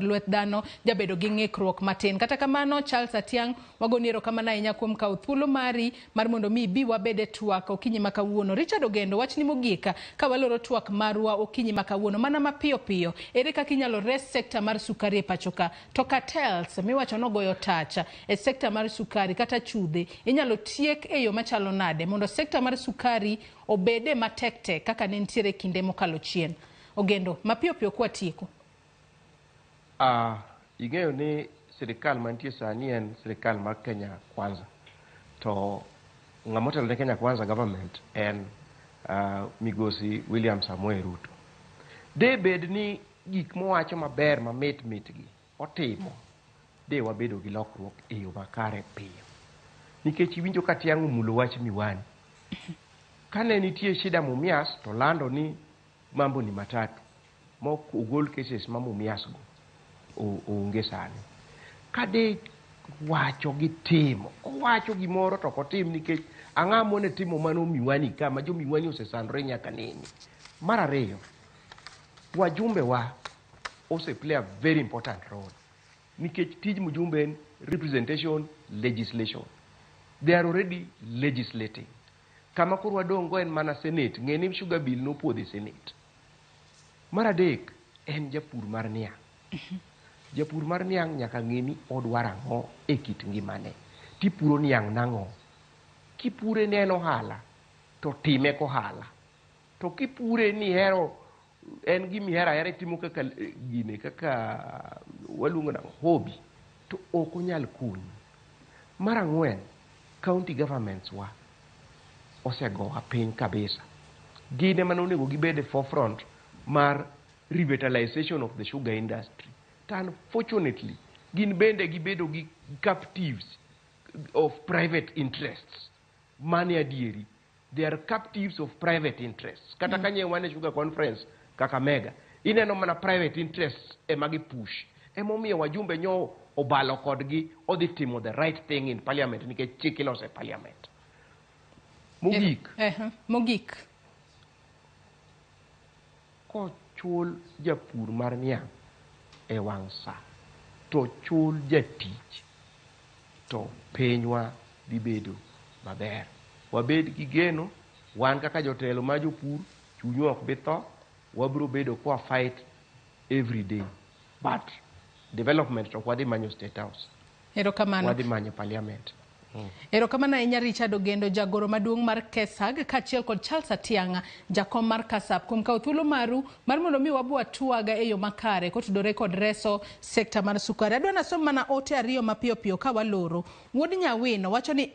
Lwet dhano jabedo gi ng'ikruok matin. Kata kamano, Charles Atiang', wagoni erokamano ahinya kuom kawo thuolo mari mar mondo mi ibi wabed e twak okinyi ma kawuono. Richard Ogendo, wachni mogik ka waloro twak marwa okinyi ma kawuono, mana mapiyo piyo, ere kaka inyalo res sekta mar sukari e pacho ka? To cartels miwacho nogoyo tach e sekta mar sukari kata chudhe inyalo tiek e yo machalo nade mondo sekta mar sukari obede matek tek kaka ne nitiere kinde mokalo chien? Ogendo, mapiyo piyo kwatieko. Ing'eyo ni sirikal mantie sani en sirikal mar Kenya Kwanza. To ng'ama otelo ne Kenya Kwanza government en migosi William Samoei Ruto. De bed ni gik mowacho maber mamit mit gi otimo, de wabedo gi lokruok e yo makare piyo. Nikech iwinjo ka tiang' omulo wach miwani. Kane nitie shida Mumias to lando ni mambo ni matatu mok ogol cases ma Mumias go onge sani. Kade wacho gi timo, owacho gimoro to ok otim nikech ang'a mone timo mano miwani ka ma jo miwani osesandore nyaka nene. Mar ariyo, wajumbe wa ose play a very important role nikech tij mjumbe en representation legislation. They are already legislating. Kama koro wadong' go en mana Senate. Ng'e ni sugar bill nopuodho e Senate. Mar adek en japur mar niang'. Japur mar niang' nyaka ng'e ni odwaro ang'o e kit ngimane. Tipuro niang' nang'o? Kipure ne en ohala, to time kohala. To kipure ni ihero en gima ihero ahera itimo kaka gine kaka waluongo nang'o hobby to ok onyal konyi. Mar ang'wen, county governments wa osegowa piny kabisa. Gin ema nonego gibed e forefront mar revitalization of the sugar industry. To unfortunately, gin bende gibedo gi captives of private interests. Mano e adieri. They are captives of private interests. Kata ka wan e sugar conference Kakamega, ineno mana private interests ema gi push. Emomiyo wajumbe nyo obalo kodgi odhi timo the right thing in parliament nikech chik iloso e parliament. Mogik, Mogik. Kochul japur mar niang' e wang' sa, to chul jatich, to pinywa dhi bedo maber. Wabed gi geno, wan kaka jotelo ma jopur, chunywa ok bi tho, wabiro bedo kwa fight every day. But development to ok wadhi manyo State House. Erokamano. Wadhi manyo parliament. Erokamano ahinya Richard Ogendo, jagoro maduong' mar KESAG, kaachiel kod Charles Atiang', jakom mar KASAP, kuom kawo thuolo maru mar mondo mi wabwa twaga e yo makare kotudore kod reso sekta mar sukari. Adwa nasom mana ote ariyo mapiyo piyo ka waloro. Wuod Nyawino wacho ni